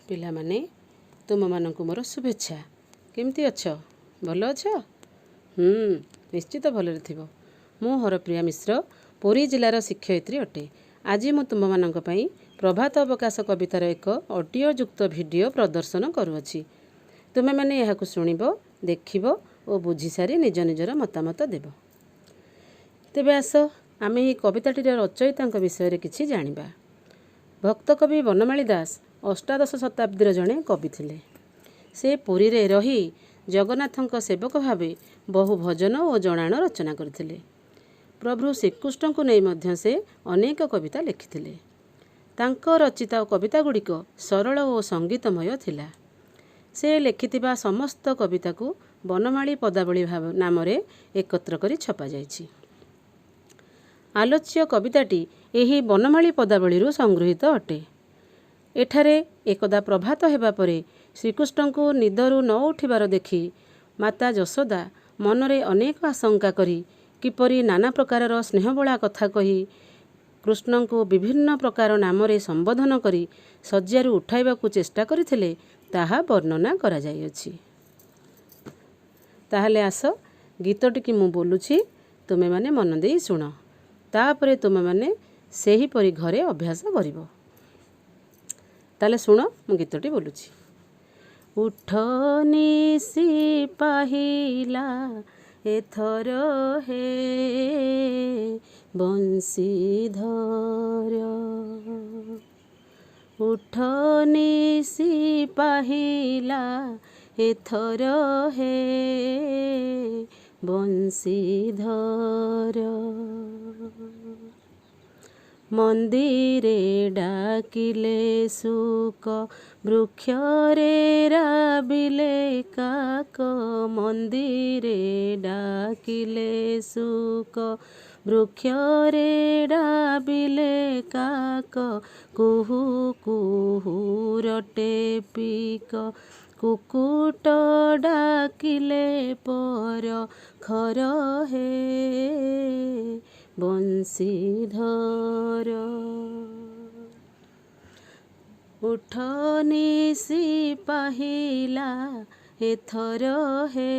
ପିଲାମାନେ, ତୁମମାନଙ୍କୁ ମୋର ଶୁଭେଚ୍ଛା। କେମିତି ଅଛ? ଭଲ ଅଛ? ନିଶ୍ଚିତ ଭଲରେ ଥିବ। ମୁଁ ହରପ୍ରିୟା ମିଶ୍ର, ପୁରୀ ଜିଲ୍ଲାର ଶିକ୍ଷୟିତ୍ରୀ ଅଟେ। ଆଜି ମୁଁ ତୁମମାନଙ୍କ ପାଇଁ ପ୍ରଭାତ ଅବକାଶ କବିତାର ଏକ ଅଡ଼ିଓ ଯୁକ୍ତ ଭିଡ଼ିଓ ପ୍ରଦର୍ଶନ କରୁଅଛି। ତୁମେମାନେ ଏହାକୁ ଶୁଣିବ, ଦେଖିବ ଓ ବୁଝିସାରି ନିଜ ନିଜର ମତାମତ ଦେବ। ତେବେ ଆସ, ଆମେ ଏହି କବିତାଟିର ରଚୟିତାଙ୍କ ବିଷୟରେ କିଛି ଜାଣିବା। ଭକ୍ତକବି ବନମାଳୀ ଦାସ ଅଷ୍ଟାଦଶ ଶତାବ୍ଦୀର ଜଣେ କବି ଥିଲେ। ସେ ପୁରୀରେ ରହି ଜଗନ୍ନାଥଙ୍କ ସେବକ ଭାବେ ବହୁ ଭଜନ ଓ ଜଣାଣ ରଚନା କରିଥିଲେ। ପ୍ରଭୁ ଶ୍ରୀକୃଷ୍ଣଙ୍କୁ ନେଇ ମଧ୍ୟ ସେ ଅନେକ କବିତା ଲେଖିଥିଲେ। ତାଙ୍କ ରଚିତ କବିତା ଗୁଡ଼ିକ ସରଳ ଓ ସଙ୍ଗୀତମୟ ଥିଲା। ସେ ଲେଖିଥିବା ସମସ୍ତ କବିତାକୁ ବନମାଳୀ ପଦାବଳୀ ଭାବ ନାମରେ ଏକତ୍ର କରି ଛପାଯାଇଛି। ଆଲୋଚ୍ୟ କବିତାଟି ଏହି ବନମାଳୀ ପଦାବଳୀରୁ ସଂଗୃହୀତ ଅଟେ। ଏଠାରେ ଏକଦା ପ୍ରଭାତ ହେବା ପରେ ଶ୍ରୀକୃଷ୍ଣଙ୍କୁ ନିଦରୁ ନ ଉଠିବାର ଦେଖି ମାତା ଯଶୋଦା ମନରେ ଅନେକ ଆଶଙ୍କା କରି କିପରି ନାନା ପ୍ରକାରର ସ୍ନେହବୋଳା କଥା କହି, କୃଷ୍ଣଙ୍କୁ ବିଭିନ୍ନ ପ୍ରକାର ନାମରେ ସମ୍ବୋଧନ କରି ଶଯ୍ୟାରୁ ଉଠାଇବାକୁ ଚେଷ୍ଟା କରିଥିଲେ, ତାହା ବର୍ଣ୍ଣନା କରାଯାଇଅଛି। ତାହେଲେ ଆସ, ଗୀତଟିକି ମୁଁ ବୋଲୁଛି, ତୁମେମାନେ ମନ ଦେଇ ଶୁଣ। ତାପରେ ତୁମେମାନେ ସେହିପରି ଘରେ ଅଭ୍ୟାସ କରିବ। ତାହେଲେ ଶୁଣ, ମୁଁ ଗୀତଟି ବୋଲୁଛି। ଉଠ, ନିଶି ପାହିଲା, ଏଥର ହେ ବଂଶୀଧର। ଉଠ, ନିଶି ପାହିଲା, ଏଥର ହେ ବଂଶୀଧର। ମନ୍ଦିରେ ଡାକିଲେ ଶୁକ, ବୃକ୍ଷରେ ରାବିଲେ କାକ। ମନ୍ଦିରେ ଡାକିଲେ ଶୁକ, ବୃକ୍ଷରେ ରାବିଲେ କାକ। କୁହୁ କୁହୁ ରଟେ ପିକ, କୁକୁଟ ଡାକିଲେ ପର ଖର ହେ ବଂଶୀଧର। ଉଠ, ନିଶି ପାହିଲା, ଏଥର ହେ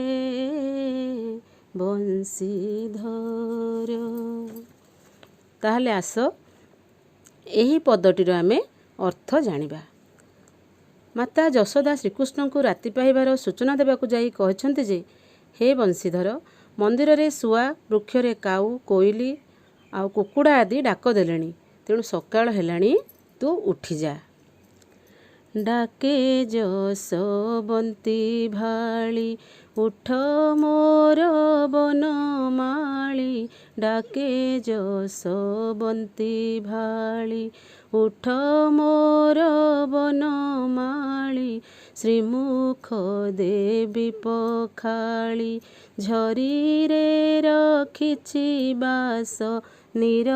ବଂଶୀଧର। ତାହେଲେ ଆସ, ଏହି ପଦଟିର ଆମେ ଅର୍ଥ ଜାଣିବା। ମାତା ଯଶୋଦା ଶ୍ରୀକୃଷ୍ଣଙ୍କୁ ରାତି ପାହିବାର ସୂଚନା ଦେବାକୁ ଯାଇ କହିଛନ୍ତି ଯେ, ହେ ବଂଶୀଧର, ମନ୍ଦିରରେ ଶୁଆ, ବୃକ୍ଷରେ କାଉ, କୋଇଲି ଆଉ କୁକୁଡ଼ା ଆଦି ଡାକ ଦେଲେଣି, ତେଣୁ ସକାଳ ହେଲାଣି, ତୁ ଉଠିଯା। ଡାକେ ଯଶୋବନ୍ତୀ ଭାଳି, ଉଠ ମୋର ବନମାଳୀ। ଡାକେ ଯଶୋବନ୍ତୀ ଭାଳି, ଉଠ ମୋର ବନମାଳୀ। ଶ୍ରୀମୁଖ ଦେବି ପଖାଳି, ଝରିରେ ରଖିଛି ବାସ ନୀର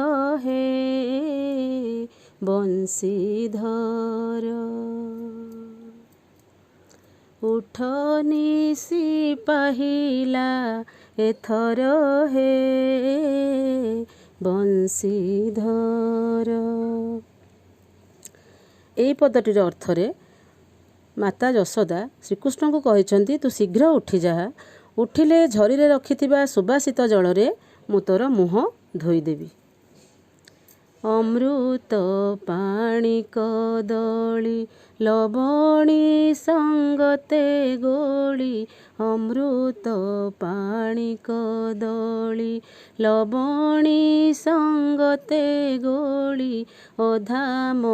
ହେ ବଂଶୀଧର। ଉଠ, ନିଶି ପାହିଲା, ଏଥର ହେ ବଂଶୀଧର। ଏହି ପଦଟିର ଅର୍ଥରେ ମାତା ଯଶୋଦା ଶ୍ରୀକୃଷ୍ଣଙ୍କୁ କହିଛନ୍ତି, ତୁ ଶୀଘ୍ର ଉଠିଯା। ଉଠିଲେ ଝରିରେ ରଖିଥିବା ସୁବାସିତ ଜଳରେ ମୁଁ ତୋର ମୁହଁ ଧୋଇଦେବି। ଅମୃତ ପାଣି କଦଳୀ, ଲବଣୀ ସଙ୍ଗତେ ଗୋଳି। ଅମୃତ ପାଣି କଦଳୀ, ଲବଣୀ ସଙ୍ଗତେ ଗୋଳି। ଅଧାମ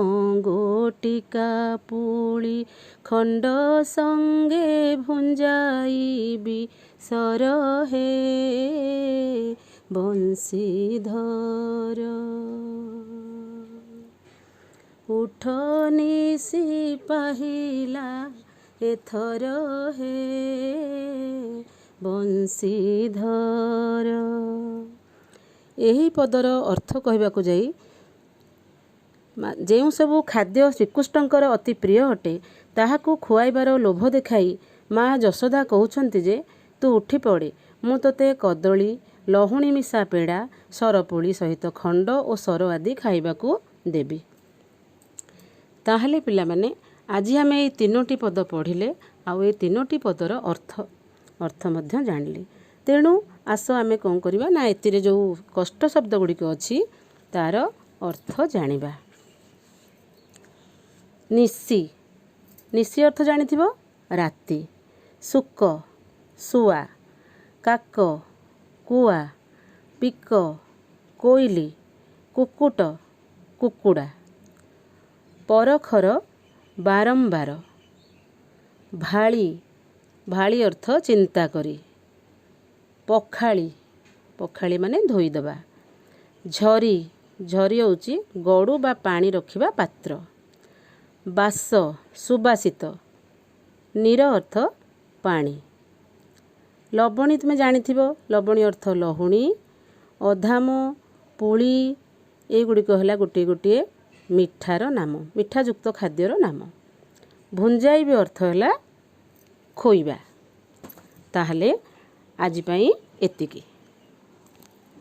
ଗୋଟିକା ପୁଳି, ଖଣ୍ଡ ସଙ୍ଗେ ଭୁଞ୍ଜାଇବି ସର ହେ ବଂଶୀଧର। ଉଠ, ନିଶି ପାହିଲା, ଏଥର ହେ ବଂଶୀଧର। ଏହି ପଦର ଅର୍ଥ କହିବାକୁ ଯାଇ ଯେଉଁ ସବୁ ଖାଦ୍ୟ ଶ୍ରୀକୃଷ୍ଣଙ୍କର ଅତି ପ୍ରିୟ ଅଟେ, ତାହାକୁ ଖୁଆଇବାର ଲୋଭ ଦେଖାଇ ମା ଯଶୋଦା କହୁଛନ୍ତି ଯେ, ତୁ ଉଠି ପଡ଼େ, ମୁଁ ତୋତେ କଦଳୀ, ଲହୁଣୀ ମିଶା ପେଡ଼ା, ସରପୁଳି ସହିତ ଖଣ୍ଡ ଓ ସର ଆଦି ଖାଇବାକୁ ଦେବି। ତାହେଲେ ପିଲାମାନେ, ଆଜି ଆମେ ଏଇ ତିନୋଟି ପଦ ପଢ଼ିଲେ ଆଉ ଏ ତିନୋଟି ପଦର ଅର୍ଥ ମଧ୍ୟ ଜାଣିଲେ। ତେଣୁ ଆସ ଆମେ କ'ଣ କରିବା ନା ଏଥିରେ ଯେଉଁ କଷ୍ଟ ଶବ୍ଦ ଗୁଡ଼ିକ ଅଛି ତାର ଅର୍ଥ ଜାଣିବା। ନିଶି, ନିଶି ଅର୍ଥ ଜାଣିଥିବ ରାତି। ଶୁକ ଶୁଆ, କାକ କୁଆ, ପିକ କୋଇଲି, କୁକୁଟ କୁକୁଡ଼ା, ପରଖର ବାରମ୍ବାର, ଭାଳି, ଭାଳି ଅର୍ଥ ଚିନ୍ତା କରି, ପଖାଳି, ପଖାଳି ମାନେ ଧୋଇଦେବା, ଝରି, ଝରି ହେଉଛି ଗଡ଼ୁ ବା ପାଣି ରଖିବା ପାତ୍ର, ବାସ ସୁବାସିତ, ନୀର ଅର୍ଥ ପାଣି, ଲବଣୀ ତୁମେ ଜାଣିଥିବ ଲବଣୀ ଅର୍ଥ ଲହୁଣୀ, ଅଧାମ, ପୁଳି ଏଗୁଡ଼ିକ ହେଲା ଗୋଟିଏ ଗୋଟିଏ ମିଠାର ନାମ, ମିଠାଯୁକ୍ତ ଖାଦ୍ୟର ନାମ। ଭୁଞ୍ଜାଇବି ଅର୍ଥ ହେଲା ଖୋଇବା। ତାହେଲେ ଆଜି ପାଇଁ ଏତିକି।